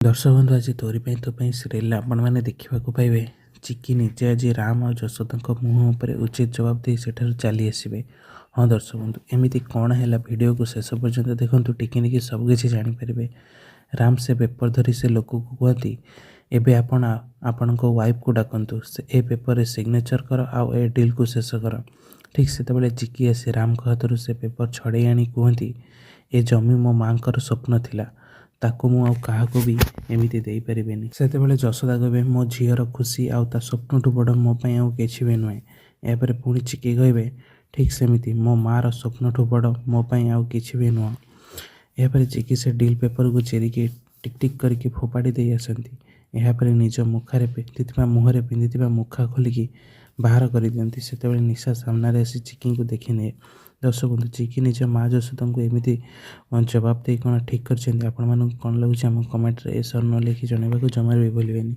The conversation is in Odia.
ଦର୍ଶକ ବନ୍ଧୁ, ଆଜି ତୋରି ପାଇଁ ତୋ ପାଇଁ ସିରିଏଲରେ ଆପଣମାନେ ଦେଖିବାକୁ ପାଇବେ, ଚିକି ନିଜେ ଆଜି ରାମ ଆଉ ଯଶୋଦାଙ୍କ ମୁହଁ ଉପରେ ଉଚିତ ଜବାବ ଦେଇ ସେଠାରୁ ଚାଲି ଆସିବେ। ହଁ ଦର୍ଶକ ବନ୍ଧୁ, ଏମିତି କ'ଣ ହେଲା, ଭିଡ଼ିଓକୁ ଶେଷ ପର୍ଯ୍ୟନ୍ତ ଦେଖନ୍ତୁ, ଟିକିନିକି ସବୁକିଛି ଜାଣିପାରିବେ। ରାମ ସେ ପେପର ଧରି ସେ ଲୋକକୁ କୁହନ୍ତି, ଏବେ ଆପଣ ଆପଣଙ୍କ ୱାଇଫ୍କୁ ଡାକନ୍ତୁ, ସେ ଏ ପେପରରେ ସିଗ୍ନେଚର କର ଆଉ ଏ ଡିଲ୍କୁ ଶେଷ କର। ଠିକ୍ ସେତେବେଳେ ଚିକି ଆସି ରାମଙ୍କ ହାତରୁ ସେ ପେପର ଛଡ଼େଇ ଆଣି କୁହନ୍ତି, ଏ ଜମି ମୋ ମାଆଙ୍କର ସ୍ୱପ୍ନ ଥିଲା, ତାକୁ ମୁଁ ଆଉ କାହାକୁ ବି ଏମିତି ଦେଇପାରିବିନି। ସେତେବେଳେ ଯଶୋଦା କହିବେ, ମୋ ଝିଅର ଖୁସି ଆଉ ତା ସ୍ୱପ୍ନଠୁ ବଡ଼ ମୋ ପାଇଁ ଆଉ କିଛି ବି ନୁହେଁ। ଏହାପରେ ପୁଣି ଚିକି କହିବେ, ଠିକ୍ ସେମିତି ମୋ ମାଆର ସ୍ୱପ୍ନଠୁ ବଡ଼ ମୋ ପାଇଁ ଆଉ କିଛି ବି ନୁହଁ। ଏହାପରେ ଚିକି ସେ ଡିଲ୍ ପେପରକୁ ଚିରିକି ଟିକ୍ ଟିକ୍ କରିକି ଫୋପାଡ଼ି ଦେଇ ଆସନ୍ତି। ଏହାପରେ ନିଜ ମୁଖାରେ ପିନ୍ଧିଥିବା ମୁହଁରେ ପିନ୍ଧିଥିବା ମୁଖା ଖୋଲିକି ବାହାର କରିଦିଅନ୍ତି। ସେତେବେଳେ ନିଶା ସାମ୍ନାରେ ଆସି ଚିକିଙ୍କୁ ଦେଖିନିଏ। ଦର୍ଶକ ବନ୍ଧୁ, ଚିକି ନିଜ ମା ଯଶୋଦାଙ୍କୁ ଏମିତି ଜବାବ ଦେଇ କ'ଣ ଠିକ୍ କରିଛନ୍ତି? ଆପଣମାନଙ୍କୁ କ'ଣ ଲାଗୁଛି, ଆମ କମେଣ୍ଟରେ ଏ ନ ଲେଖି ଜଣାଇବାକୁ ଜମାରୁ ବି ଭୁଲିବେନି।